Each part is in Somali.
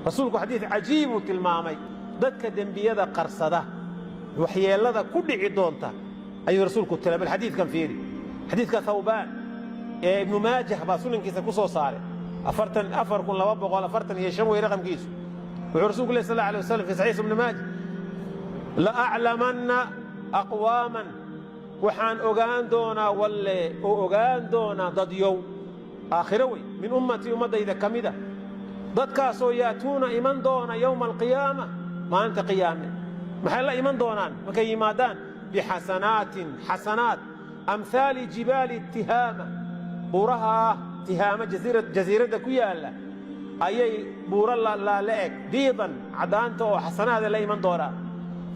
Rasuulku xadiid cajiibuu tilmaamay. Dadka dembiyada qarsada waxyeellada ku dhici doonta ayuu rasuulku tilmaamay. Bal xadiidkan fiiri, xadiidka Thawbaan ee Ibnu Maajah baa sunankiisa ku soo saaray, 4245 wey raqamkiisu. Wuxuu rasuulku leh sal alla alay wasalam fi saxiix Ibnu Maajah: "La aclamanna aqwaaman", waxaan ogaan doonaa walle oo ogaan doonaa dadyow aakhiro wey, "min ummatii", ummaddayda ka mida, dadkaasoo "ya'tuuna", iman doona, "yowma alqiyaama", maalinta qiyaame. Maxay la iman doonaan markay yimaadaan? "Bixasanaatin", xasanaat, "amhaali jibaali Tihaama", buuraha Tihaama jasiiradda ku yaalla ayay buuro la eg, "biidan", caddaanta oo xasanaada la iman doonaan.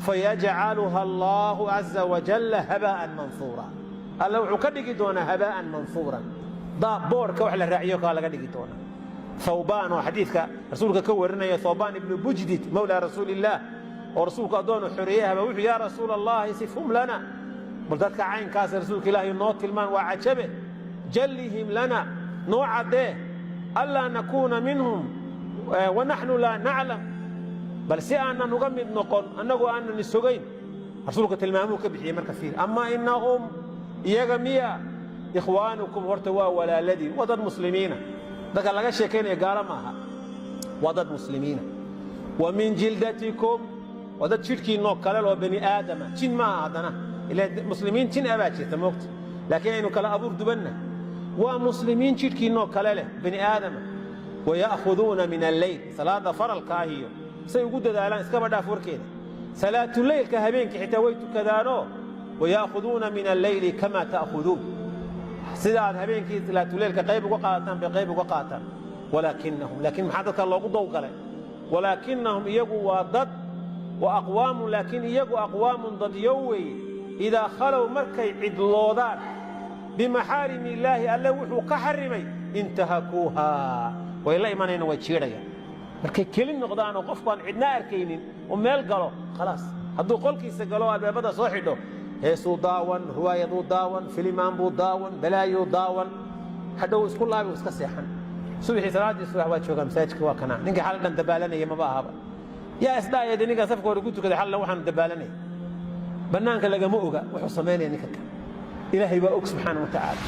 "Fayajcaluha Allaahu caza wajalla habaa'an manhuura", Alla wuxuu ka dhigi doonaa habaa'an manhuuran, boodhka wax la raaciyo kaa laga dhigi doonaa. Thawbaan oo xadiidka rasuulka ka warinaya, Thawbaan ibnu Bujdid, mawlaa Rasuulillaah, oo rasuulku addoonu xoreeyahaba, wuxuu: "Yaa Rasuul Allahi, sifhum lana", bal dadka caynkaas rasuulka Ilaahay noo tilmaan, waa cajabe. "Jallihim lana", noo caddee, "allaa nakuuna minhum wanaxnu laa naclam", bal si aanan uga mid noqon annagoo aanan isogayn. Rasuulka tilmaamuu ka bixiyey marka. Fiir: "Ama innahum", iyaga miya, "ikhwaanukum", horta waa walaaladii, waa dad muslimiina. Dadka laga sheekaynaya gaalo maaha, waa dad muslimiina. "Wa min jildatikum", waa dad jidhkiinnoo kale oo bani aadama, jin maaha haddana, ila muslimiin jin abaa jirta moogta, laakiin aynu kala abuur dubanna. Waa muslimiin jidhkiinnoo kale leh, bani aadama. "Waya'khuduuna min alleyl", salaadda faralka ah iyo say ugu dadaalaan iskaba dhaaf warkeeda, salaatuleylka habeenkii xitaa way tukadaanoo. "Waya'khuduuna min alleyli kamaa ta'khuduun", sida aad habeenkii salaatuleylka qayb uga qaadataan bay qayb uga qaataan. "Walaakinahum", laakiin maxaa dadka loogu dawgalay? "Walaakinahum", iyagu waa dad, wa aqwaamun, laakiin iyagu "aqwaamun", dadyo weeye, "idaa khalow", markay cidloodaan, "bimaxaarimi illaahi", Alle wuxuu ka xarimay, "intahakuuhaa", way la imanayna, way jiidhayaan. Markay keli noqdaan oo qofku aan cidna arkaynin oo meel galo, khalaas, hadduu qolkiisa galo oo albaabada soo xidho, heesuu daawan, riwaayaduu daawan, filimaan buu daawan, balaayuu daawan, hadhow isku laabi, iska seexan. Subaxii salaaddii subax waa joogaa masaajidka. Waa kanaa ninkii xal dhan dabaalanaya, maba ahaba. Yaa isdhaayade ninkaan safka hore ku tukaday xallan waxaanu dabaalanaya? Bannaanka lagama oga wuxuu samaynaya ninka kan, Ilaahay baa og subxaana wa tacaala.